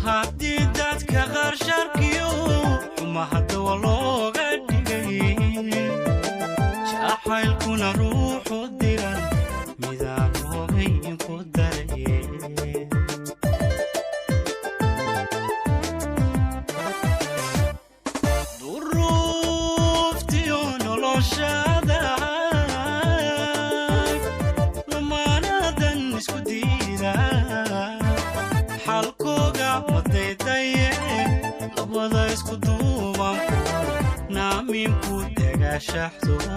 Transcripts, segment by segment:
Haddii dadka qaar sharkiyo xumahadda waa looga dhigay, jacaylkuna ruuxu diran midaan hoogayn ku daray. Duruuftiyo noloshada lamaanadan isku diida, xalkooga madaydaye labada isku duubanku naamiinku dagaashaxdooda.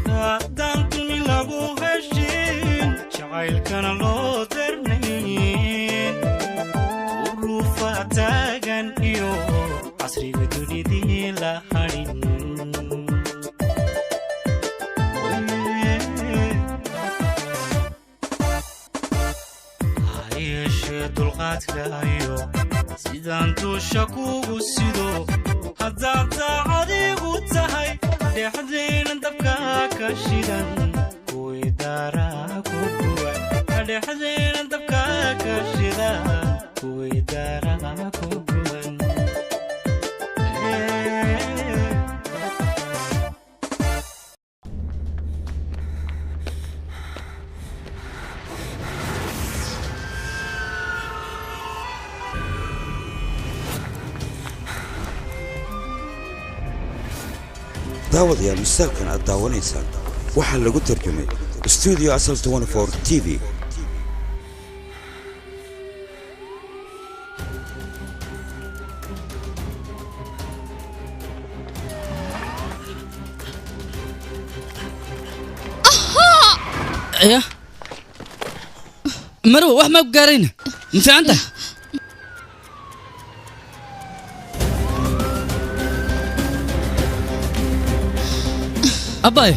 Haddaan duni lagu heshin, jacaylkana loo darnayn, duruufa taagan iyo casriga dunidii la hadhin. Ha yeeshee dulqaadka iyo sidaan duusha kugu sido, haddaad daacadigu tahay, dhexdayna dabka ka shidan kuwii daaraa ku guban, dhexdayna dabka ka shida kuwii daaraa ku guban. Daawadayaal, mustaalkan aad daawanaysaan waxaa lagu tarjumay stuudio Asal 24 TV. Ya Marwa, wax ma ku gaarayna? Ma fiican tahay? Abbaay,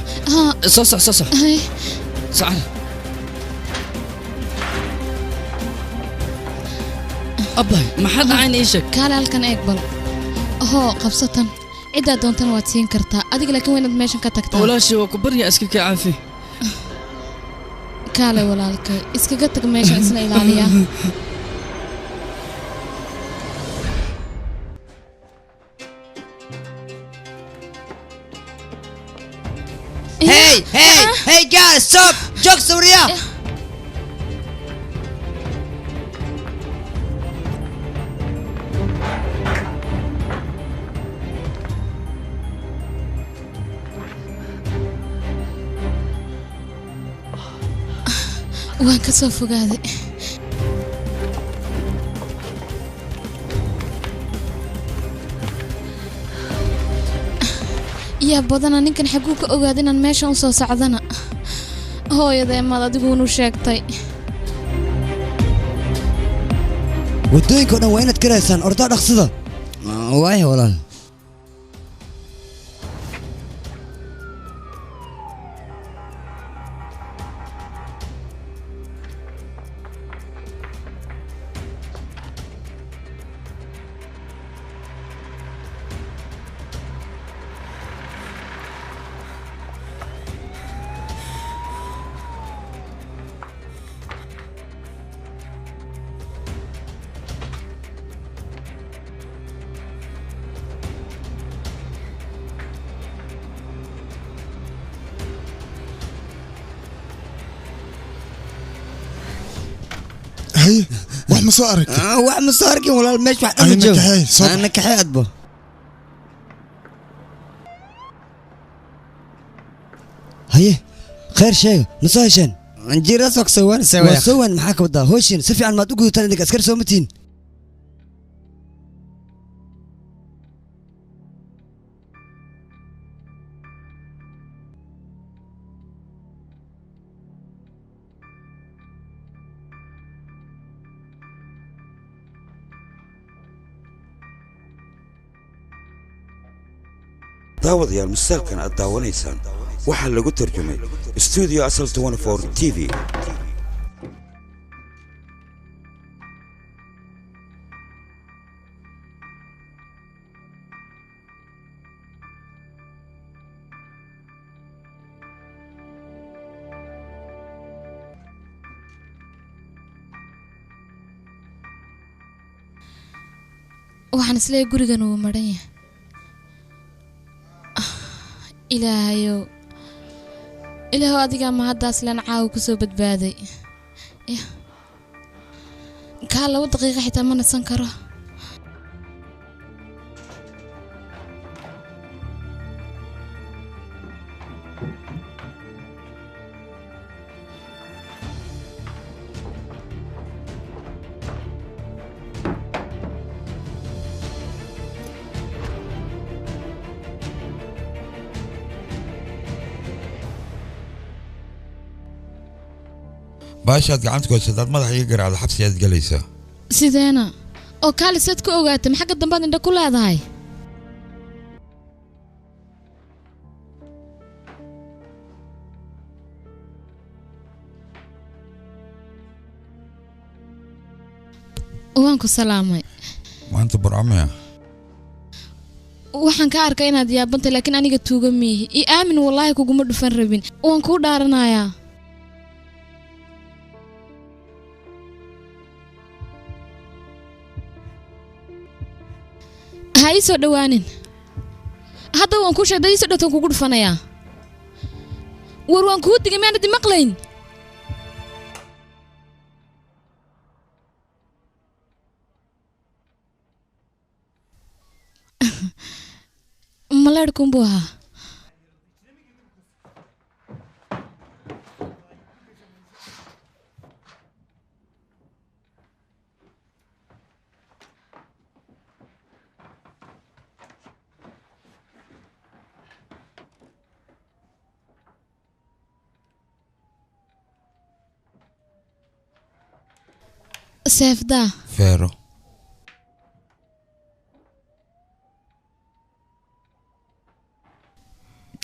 soo soc, soo soc. Hay. Socan abbaay, maxaa dhacayna? Ii sheeg. Kaale halkan eeg bal. Hoo, qabsatan, ciddaa doontana waad siin kartaa adiga, laakiin waa inaad meeshan ka tagtaa. Walaashii, waa ku barya, iska kaa caafi. Kaale walaalkay, iskaga tag meeshan, isna ilaaliya. Hey, hey, hey guys, stop! Joog sawriya! Waan ka soo fogaaday. Yaa badana, ninkan xaguu ka ogaada inaan meeshan u soo socdana? Hooyadee, maad adiguunu sheegtay? Waddooyinka o dhan waa inaad garaysaan, ordaa dhaqsida. Waaya walaal. Haye, wax ma soo aragtay? Wax ma soo arkin walaal, meesha wax dhan ma Ayna joogo. Kaxeey, soo bax. Ana kaxeey adbo. Haye, khayr sheega, ma soo hesheen? Jiras waa soo waan. Waa soo waan, maxaa ka wadaa? Howshin si fiican maad u gudataan, idinka askari soo ma tihin? Daawadayaal, mustaalkan aad daawanaysaan waxaa lagu tarjumay stuudio Asal 24 TV. Waxaan isleeyahay gurigan wuu maran yahay. Ilaahayow, ilaahow adigaa ma haddaas leen caawa ku soo badbaaday. Kaa 2 daqiiqo xitaa ma nasan karo. Baashaad gacanta ku haysataad madaxa iga garaacdo xabsi aad galaysaa. Sideena oo kaali saad ku ogaatay maxagga dambaad indha ku leedahay? Waan ku salaamay. Maanta burcamaya. Waxaan ka arkay inaad yaabantay, laakiin aniga tuuga miihi. I aamin, wallaahi kuguma dhufan rabin. Waan kuu dhaaranayaa. Ha ii soo dhowaanin. Hadda waan kuu sheegay, ii soo dhowtaan kugu dhufanayaa. War waan kuu digay, miyaanad i maqlayn? Maleerhkuunbuu ahaa. Seefdaa. Feero.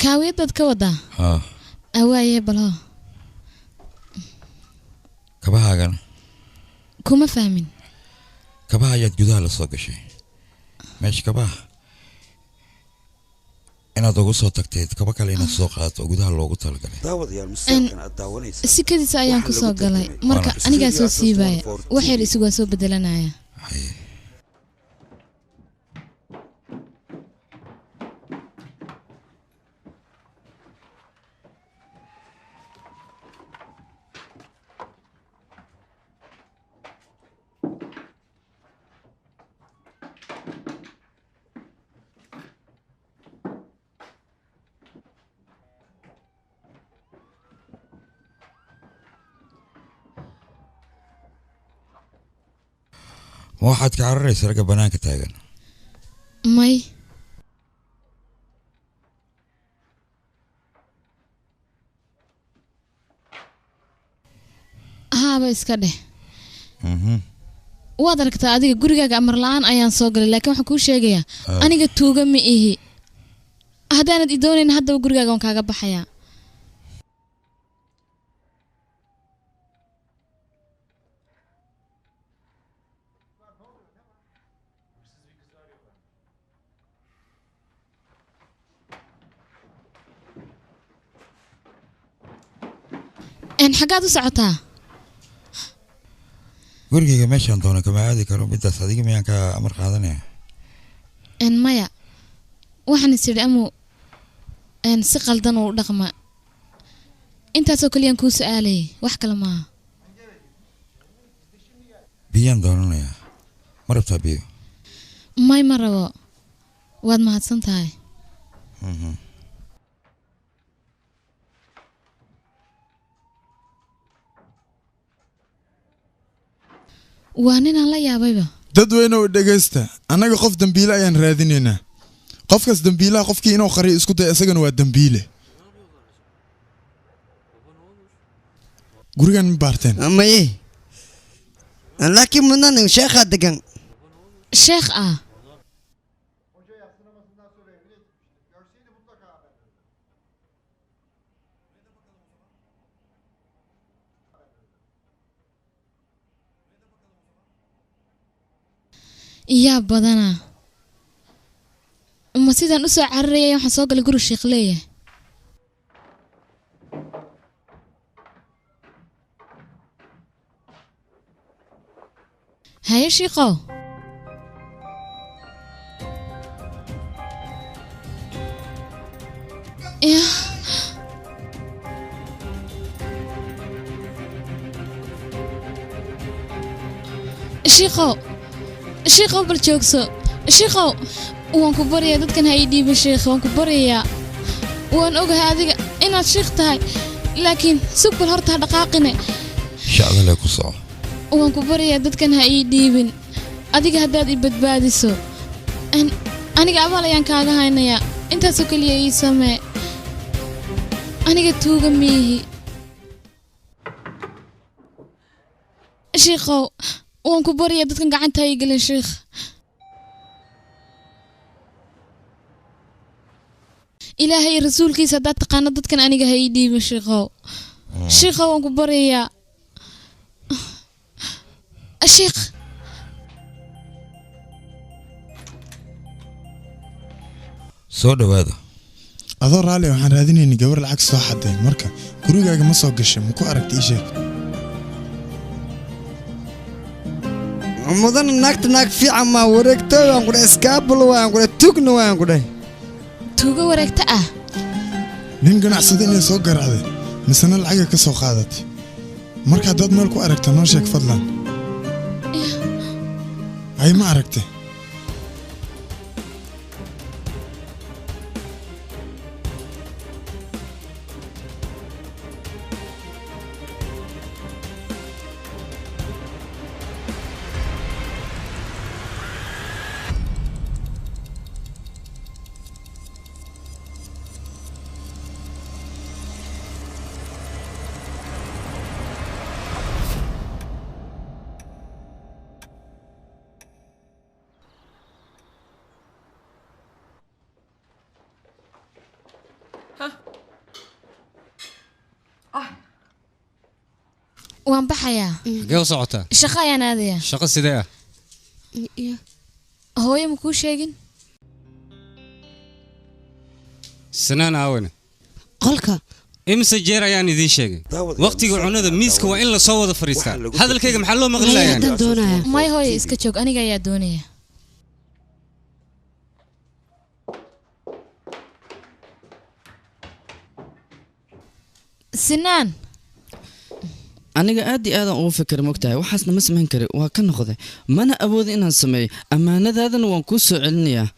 Kaawiyadaad ka wadaa? Haa. Awaaye balho. Kabahaagana? Kuma fahmin. Kabaha ayaad gudaha la soo gashay. Meesha kabaha inaad ugu soo tagteed kaba kale inaad soo qaadato oo gudaha loogu talagalay. Sikadiisa ayaan ku soo galay. Marka anigaa soo siibaya. Wax yar isugu waa soo bedelanaya. Ma waxaad ka cararaysaa ragga bannaanka taagan? May. Haaba iska dheh. Waad aragtaa adiga gurigaaga amar la'aan ayaan soo galay, laakiin waxaan kuu sheegayaa aniga tuuga ma ihi. Haddaanad i doonayn haddaba gurigaaga waan kaaga baxayaa. Xaggaad u socotaa? Gurigayga meeshaan doono kama aadi karo, midaas adiga miyaan ka amar qaadanaya? Maya, waxaan is idhi amu si qaldan uu dhaqma. Intaasoo kaliyaan kuu su'aalayay, wax kale maaha. Biyaan doonanayaa. Ma rabtaa biyo? May, ma rabo. Waad mahadsan tahay. Waa ninaan la yaabayba. Dadweyne oo dhegaysta, annaga qof dambiile ayaan raadinaynaa. Qofkaas dambiilaha qofkii inuu qariyo isku daya isagana waa dambiile. Gurigan ma baarteen? Maye. Laakiin mudnan sheekhaa degan. Sheekh ah? Yaa badanaa. Ma sidaan u soo cararayay waxaan soo galay guri sheekh leeyahay. Haye shiiqow. Shiikhow, shiikhow, bal joogso. Shiikhow, waan ku baryayaa, dadkan ha ii dhiibin. Shiikh, waan ku baryayaa. Waan ogahay adiga inaad shiikh tahay, laakiin sug bal horta, ha dhaqaaqine. Shacdale ku soco. Waan ku baryayaa, dadkan ha ii dhiibin. Adiga haddaad i badbaadiso, aniga abaal ayaan kaaga haynayaa. Intaasoo keliya ii samee. Aniga tuuga miihi. Shiikhow, waan ku baryayaa, dadkan gacanta ha ii gelin, shiikh. Ilaahay iyo rasuulkiisa haddaad taqaano, dadkan aniga ha ii dhiibin. Shiikhow, shiikhow, waan ku baryayaa, shiikh. Soo dhowaada. Adoo raalli, waxaan raadinaynay gabar lacag soo xaday. Marka gurigaaga ma soo gashay? Ma ku aragtay? Ii sheeg. Mudan, naagta naag fiican maa. Wareegto waan ku dhahay, iskaabul waan ku dhahay, tugna waan ku dhahay. Tuugo wareegta ah. Nin ganacsada inay soo garaacday misena lacaga ka soo qaadatay. Marka haddaad meel ku aragta, noo sheeg fadlan. Ay, ma aragtay? Waan baxayaa. Xagee u socotaa? Shaqo ayaan aadayaa. Shaqo sidee ah? Hooyo ma kuu sheegin? Sinaan aawene? Qolka. Imise jeer ayaan idiin sheegay, waqtiga cunada miiska waa in lasoo wada fadhiistaa. Hadalkayga maxaa loo maqli laayaan? May, hooyo, iska joog. Aniga ayaa doonaya. Sinaan. Aniga aad iyo aadaan ugu fikir, mogtahay, waxaasna ma samayn kari. Waa ka noqday, mana awoodo inaan sameeyo. Ammaanadaadana waan kuu soo celinayaa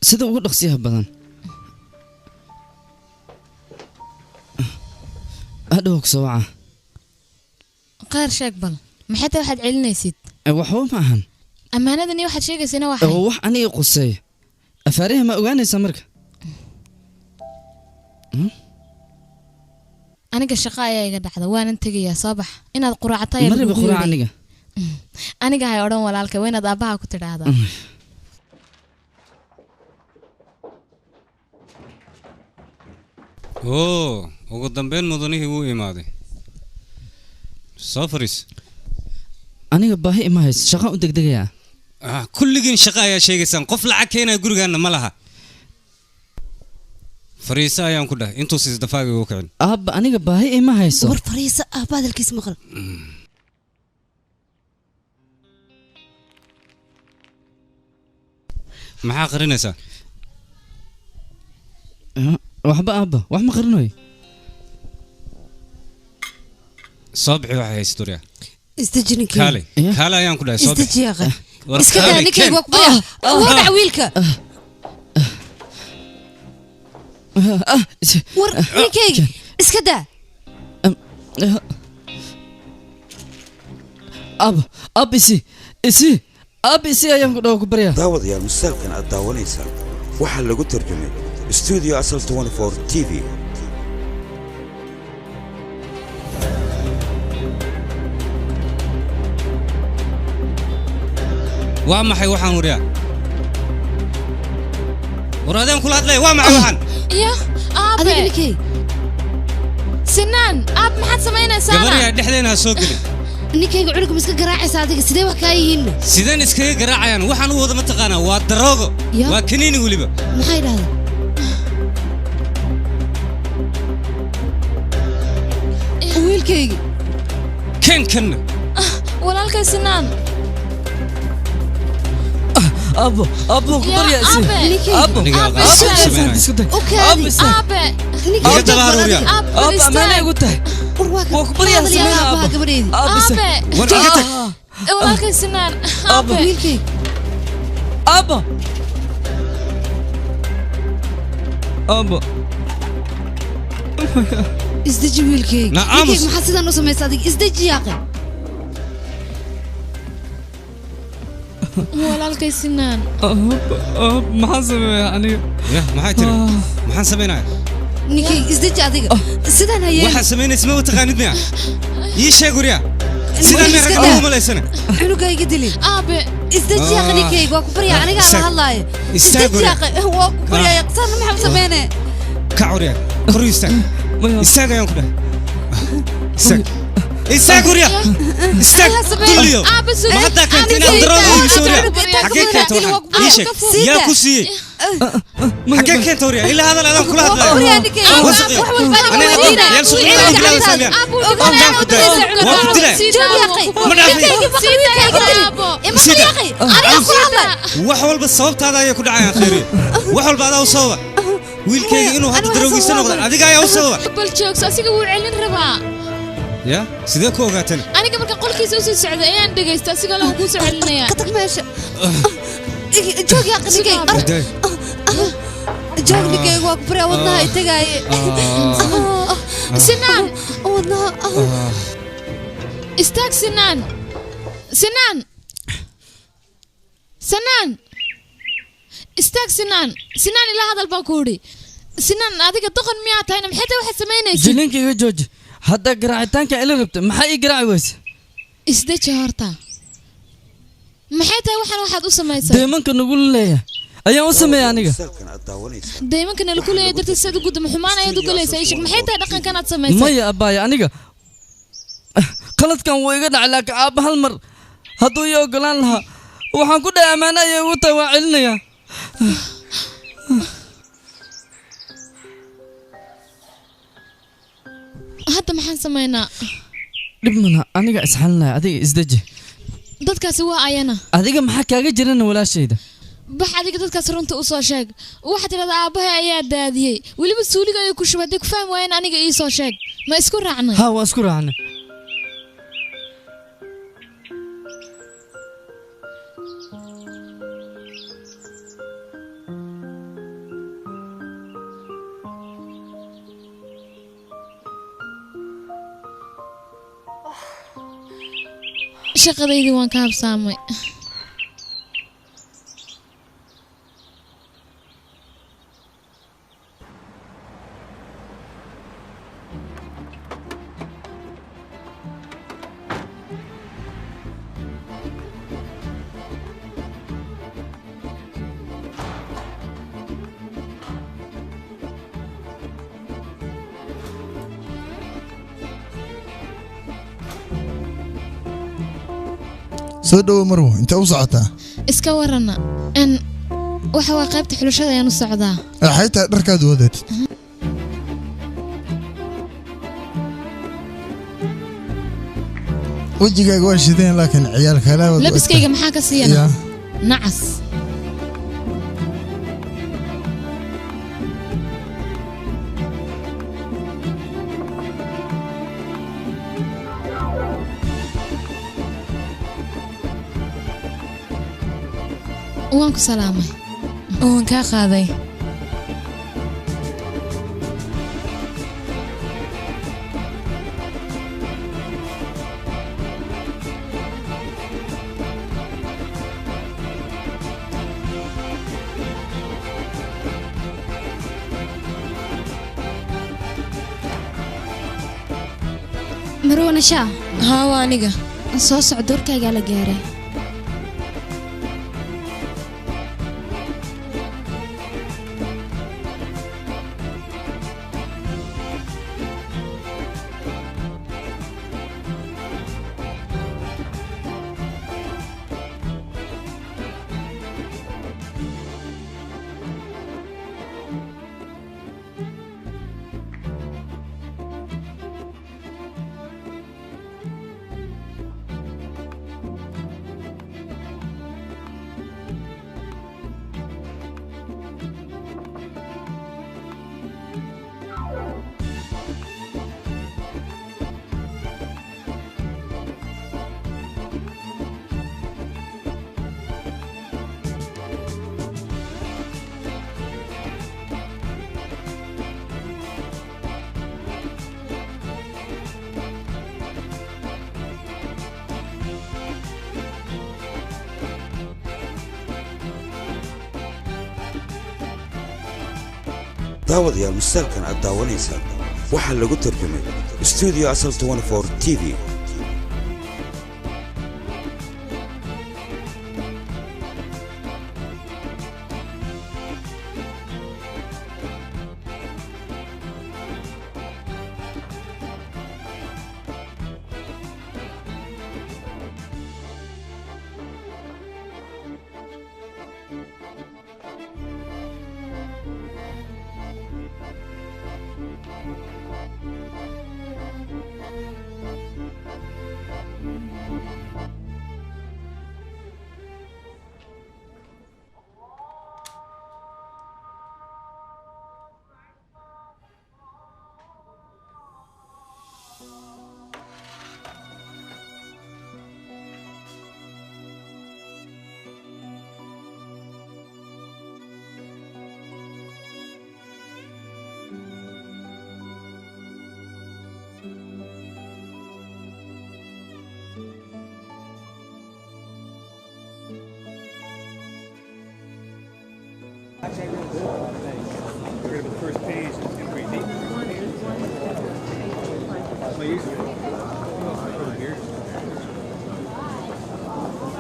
sida ugu dhaqsiyaha badan. Hadhow ku soo waca. Qaar sheeg bal, maxay tahay waxaad celinaysid? Waxba ma ahan. Ammaanadani waxaad sheegaysana waxay Oo wax aniga quseeya afaariha ma ogaanaysaa marka? Aniga shaqo ayaa iga dhacda, waanan tegayaa. Soo bax, inaad quraacata ayaa Ma rabi lagugu quraac yeedhay. Aniga. Aniga hay odhan walaalka, waa inaad aabbaha ku tidhaahdaa. Oo ugu dambeyn mudanihii wuu imaaday. Soo fariis. Aniga baahi ima hayso, shaqaan u degdegayaa. Ah, kulligiin shaqo ayaa sheegaysaan. Qof lacag keenaya gurigaanna ma laha. Fariiso ayaan ku dhahay, intuusa isdafaaga ugu kicin. Aabba, aniga baahi ima hayso. War fariisa, aabba hadalkiis maqal. Maxaa qarinaysaa? Waxba aabba, wax ma qarinoy. Soo bixi waxay haysato riyaa. Isdeji ninkeyga. Kaale, kaale ayaan ku dhahay, soo bixi. Isdeji yaaqe. War Iska daa kaale, ninkeyga. keen. Waa ku baryaa. War dhac wiilka. War ninkeyga iska daa. Aabba, aabba, isi isi, aabba, isi ayaan ku dhawa, ku baryaa. Daawadayaal, musalkan aad daawanaysaan waxaa lagu tarjumay stuudio Asal 24 TV. Waa maxay waxaan wariyaa? War adaan kula hadlaya, waa maxay waxaan? Ya aabe. Adiga ninkeyga. Sinaan, aab, maxaad samaynaysaana? Gabaryaa, dhexdeena ha soo gelin. Ninkeyga cunuga ma iska garaacaysa adiga? Sidee wax kaa yihiinna? Sideen iskaga garaacayaan? Waxaan u wada ma taqaanaa? Waa daroogo. Ya. Waa kaniini weliba. Maxay dhahdaa wiilkayga? Keen kanna. Walaalkay Sinaan. Abbo abbo ku baryaa isi abbo Abbe abbo amaana igu tahay waa ku baryaa sameyn abbo Aabe war iga tag walaalkay Sinaan aabe wiilkayga abbo abbo isdeji wiilkayga Naamus. Wiilkayga, maxaa sidan u samaysa adiga isdeji yaaqe walaalkay Sinaan maxaan sameeyaa aniga ya maxay tiri maxaan samaynayaa ninkayga isdeji adiga sidan hayeen waxaa samaynaysa ma taqaanid miya ii sheeg wariya sidaan miya ragga ugu malaysana cunuga iga dilin aabe isdeji yaaqe ninkayga waa ku baryaa anigaa la Istaag. hadlaayo Istaag isdeji wariya. yaaqe waa ku baryaa saan maxaa sameyne kac wariya kor u istaag istaag ayaan ku dhahay istaag istaag wariya istaag dulliyo Aabe sug ma haddaa keentay inaad darooda iibiso wariya xaggee keentay waxaan ii sheeg yaa ku siiyey xaggee keentay wariya ilaa hadal adaan kula hadlayo wasaqi aniga hadda yaal suuqyada aan bilaabay sameeyaan waan ku dilay waan ku dilay ma dhaafay wax walba sababtaada ayay ku dhacayaan khayriye wax walba adaa u sababa wiilkayga inuu hadda daroogiisa noqdo adiga ayaa u sababa bal joogso asiga wuu celin rabaa ya sidee ku ogaateen aniga marka qolkiisa usii socday ayaan dhegaysta asigoo lan kuu soo celinaya ka tag meesha joog yaaqe ninkayga Daay. joog ninkayga waa ku baryaa wadnaha ay tagaaye Sinaan wadnaha istaag Sinaan Sinaan Sinaan istaag Sinaan Sinaan ilaa hadal baan ku idhi Sinaan adiga doqon miyaa tahayna maxay tahay waxaad samaynaysid jilinka iga jooji hadda garaacitaanka ila rabta maxaa ii garaaci weyse isdeji horta maxay tahay waxaan waxaad u samaysay deemanka nagu leeyahay ayaan u sameeya aniga Musalkan aad daawanaysaan deymanka nala ku leeyahay dartiis saad u guduma xumaan ayaad u galaysaa ishig maxay tahay dhaqankan aad samaysay maya abbaaya aniga qaladkan wuu iga dhacay laakiin aabba hal mar hadduu ii ogolaan lahaa waxaan ku dhahay ammaano ayay ugu tahay waan celinayaa hadda maxaan samaynaa dhib malaha aniga isxalinaya adiga isdeji dadkaasi waa ayana adiga maxaa kaaga jirana walaashayda bax adiga dadkaas runta u soo sheeg waxaad tidhahdaa aabbahay ayaa daadiyey weliba suuliga ayuu ku shubay hadday ku fahmi waayeen aniga ii soo sheeg ma isku raacnay ha waa isku raacnay shaqadaydii waan ka habsaamay Soo dhowo Marwo, intee u socotaa? Iska warana n waxa waa qaybta xulashada ayaan u socdaa. Waxay tahay dharkaad wadatid. Wejigaaga waa shideen laakiin ciyaalka halaawad. Labiskayga maxaa ka siiyana? Ya. Nacas. Waan ku salaamay. Waan kaa qaaday. Marwana shaa. Haa, waa aniga. Soo soco, doorkaagaa la gaaray. Daawadayaal musalkan aad daawanaysaan waxaa lagu tarjumay Studio Asal 24 TV.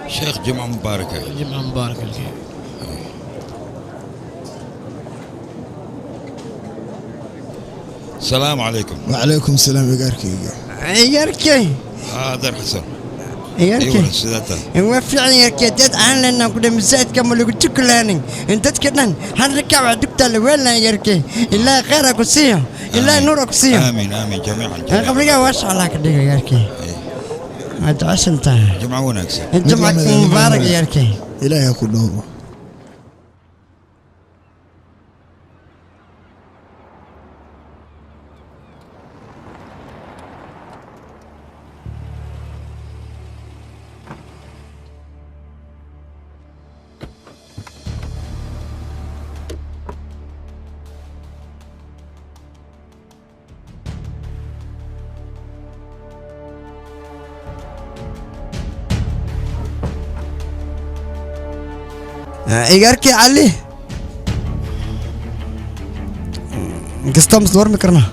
شيخ جمعة مباركة. جمعة مباركة لك. السلام عليكم. وعليكم السلام يا ياركي. هذا حسن. ياركي. وفعلا ياركي دad aan leenahay ku dhamaysad kama lagu tukulaanin dadka dhan hal rakac dugta la weelna yarkii ilaa khayr ku siiyo ilaa nuur ku siiyo. آمين آمين جميعا. qabriga waa shacla ka dhiga yarkii. aad cashanta. جمعة wanaagsan. جمعة مبارك yarkii. Ilaahay ku dhowro. Igarkii Cali inkastoo mas warmi karna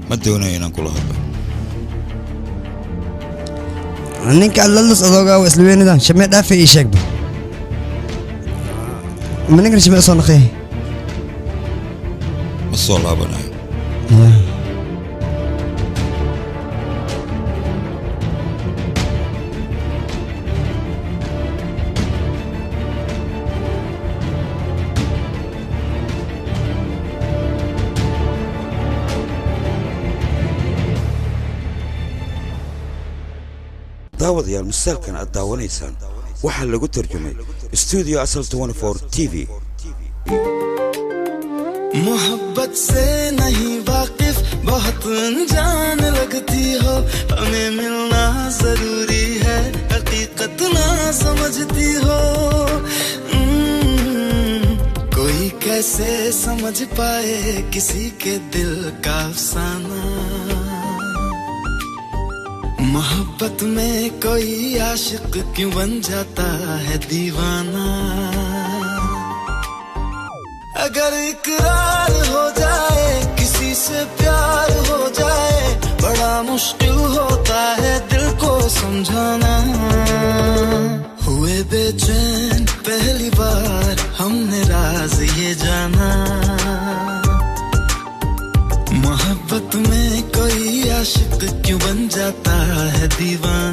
ma doonayo inaan kula hadlo. Ninka allalas adoogaa waa isla weynidan shamee dhaafay ii sheegba ma ninkan shamee soo naqay ma soo laabanayo. Daawadayaal musalkan aad daawanaysaan waxaa lagu tarjumay Studio Asal 24 TV. मोहब्बत से नहीं वाकिफ बहुत अनजान लगती हो, हमें मिलना जरूरी है हकीकत ना समझती हो। कोई कैसे समझ पाए किसी के दिल का अफसाना, मोहब्बत में कोई आशिक क्यों बन जाता है दीवाना। अगर इकरार हो जाए किसी से प्यार हो जाए, बड़ा मुश्किल होता है दिल को समझाना। हुए बेचैन पहली बार हमने राज ये जाना, मोहब्बत में कोई आशिक क्यों बन जाता है दीवाना।